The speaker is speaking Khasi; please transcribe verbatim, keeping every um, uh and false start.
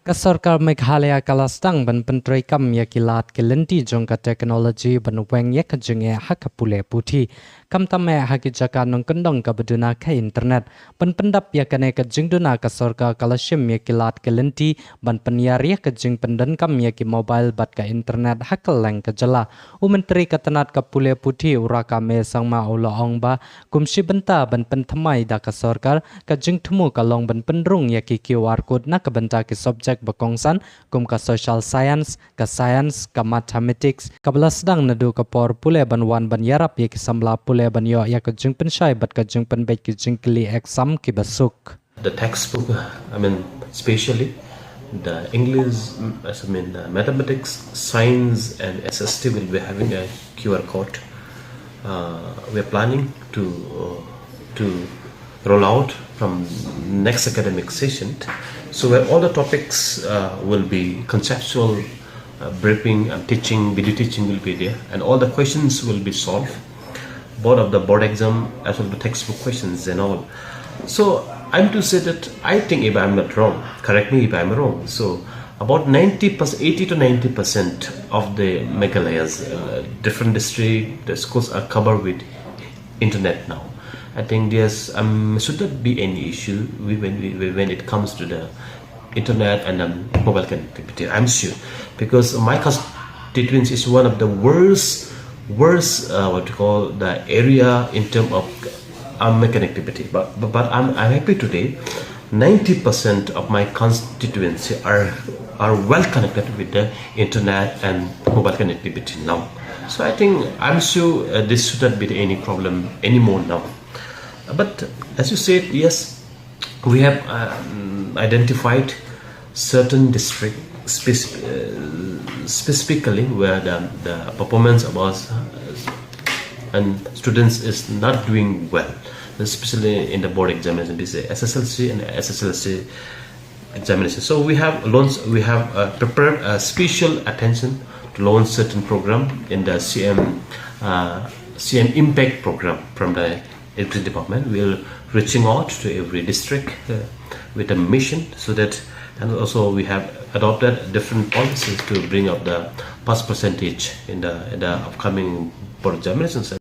Ka sorkar Meghalaya ka la sdang ban pyntreikam ïa ki lad ki lynti jong ka technology ban weng ïa ka jingeh ha ka pule puthi. Khamtam eh ha ki jaka nongkyndong kaba duna ka internet. Ban pyndap ïa kane ka jingduna ka sorkar ka la shim ïa ki lad ki lynti ban pynïar ïa ka jingpyndonkam ïa ki mobile bad ka internet ha kylleng ka jylla. U Myntri ka tnat ka pule puthi u Rakkam A Sangma u la ong ba kum shi bynta ban pynthymmai da ka sorkar, ka jingthmu ka long ban pynrung ïa ki QR code na ka bynta ki subject ba kongsan kum ka social science, ka science, ka mathematics, kaba la sdang naduh ka por pule ban wan ban ïarap ïa ki samla pule ban ïoh ïa ka jingpynshai bad ka jingpynbeit ki jingkylli exam kiba suk. The textbook, I mean, specially the English, I mean, uh, mathematics, science, and S S T will be having a Q R code. Uh, we're planning to uh, to roll out from next academic session. So where all the topics uh, will be conceptual, uh, briefing and teaching, video teaching will be there, and all the questions will be solved, both of the board exam as well as the textbook questions and all. So I'm to say that I think, if I'm not wrong, correct me if I'm wrong. So about ninety percent, eighty to ninety percent of the Meghalaya's uh, different district, the schools are covered with internet now. I think there's um, should not be any issue when we, when it comes to the internet and um, mobile connectivity. I'm sure, because my constituency is one of the worst, worst uh, what you call the area in terms of um, connectivity. But but, but I'm, I'm happy today. Ninety percent of my constituency are are well connected with the internet and mobile connectivity now. So I think I'm sure uh, this should not be any problem anymore now. But as you said, yes, we have um, identified certain district spec- uh, specifically where the, the performance of us uh, and students is not doing well, especially in the board examination, this is S S L C and S S L C examination. So we have launched, we have uh, prepared a special attention to launch certain program in the C M uh, C M Impact program from the Education Department. We're reaching out to every district uh, with a mission so that, and also we have adopted different policies to bring up the pass percentage in the, in the upcoming board examinations.